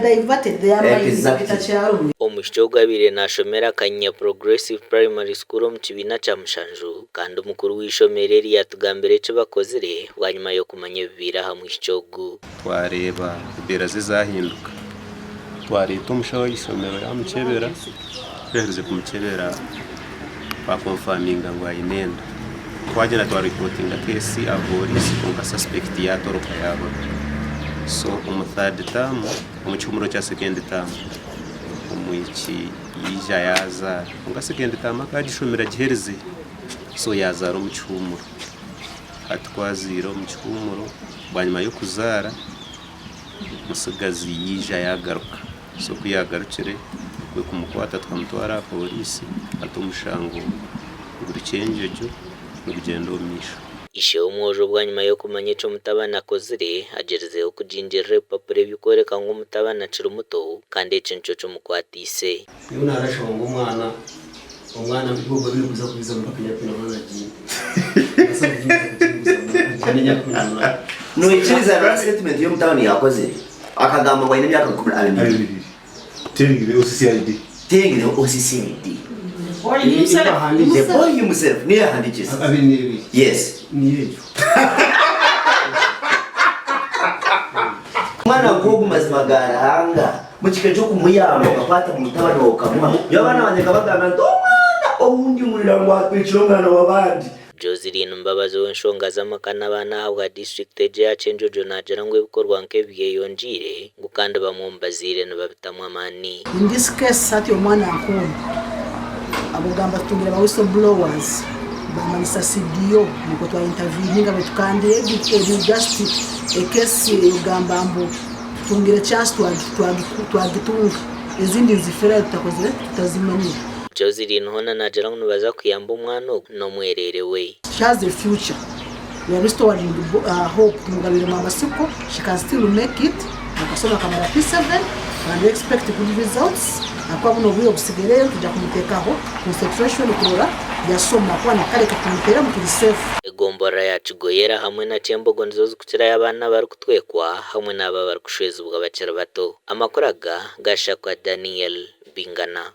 diverted their mind Exactly. etakyarumwe. Omwishiki ogu abaire naashomera Kanyinya Progressive Primary School omu kibiina kya mushanju kandi omukuru w'eishomero eri yaatugambira eki bakozire bwanyima y'okumanya ebibaire aha mwishiki ogu. Twareeba embeera ze zaahinduka. Twareeta omushaho aha ishomero yaamukyebera, ku yaaherize kumukyebera baakonfaminga ngu aine enda. Twagyenda twaripootinga keesi aha pooriisi kwonka suspect yaatoroka yaabura. So omu third term, omu kihumuro kya second term, omwishiki yaija yaazaara. Kwonka second term akaba agishomire agiherize, so yaazaara omu kihuumuro. Hati ku azaire omu kihuumuro, bwanyima y'okuzaara, omutsigazi yaija yaagaruka. So ku yaagarukire, nikwo kumukwata tukamutwara aha pooriisi, hati omushango guri Kyenjojo nigugyenda omu maisho. Ishe w'omwojo bwanyima y'okumanya eki omutabani akozire, agyerizeho kugingirira ebipapura ebirikworeka ngu omutabani akiri muto kandi eki nikyo kimukwatiise. Nyowe narashaba ngu omwana omwana ebihooga biri kuza kwiza mpaka emyaka 18 agiine. Noikiriza na statement y'omutabani yakozire akagamba ngu aine emyaka 22. Telling the OCCID. Telling the OCCID. Boy himself. The boy himself niyo yahandikize. 22. Yes. Niyo egyo. Omwana nk'ogu mazima ga Ruhanga mukika ky'okumuyamba okakwata mutabani wawe okamuha. Nyowe abaana bangye nkabagambira nti omwana ou ndihurira ngu atwikire omwana w'abandi. Joseline Mbabazi ow'enshonga z'amaka n'abaana ahabwa disiturikiti egi eya Kyenjojo naagira ngu ebikorwa nk'ebi byeyongyeire ngu kandi bamwe omu bazaire nibabitamu amaani. In this case hati omwana nk'ogu abogamba tutungire ba whistle blowers bamanyisa CDO nikwo twa interveninga baitu kandi egi eri just a case eyokugamba mbu tutungire chance twagitunga ezindi niziferayo tutakozire tutazimanyire. Joseline hoona naagira ngu nibaza kuyamba omwana ogu n'omwereere we. She has a future we are restoring hope tumugabiremu amatsiko she can still make it akasoma akamara P7 and we expect good results ahakuba buno obwire obusigaire nitwija kumutekaho concentration kurora yasoma ahakuba nakare katumuteremu turi safe. Egomborora ya Kigoyera hamwe na Kyembogo nizo zikukirayo abaana abarikutwekwa hamwe n'abo abarikushwezibwa bakiri bato. Amakuru aga gashakwa Daniel Bingana.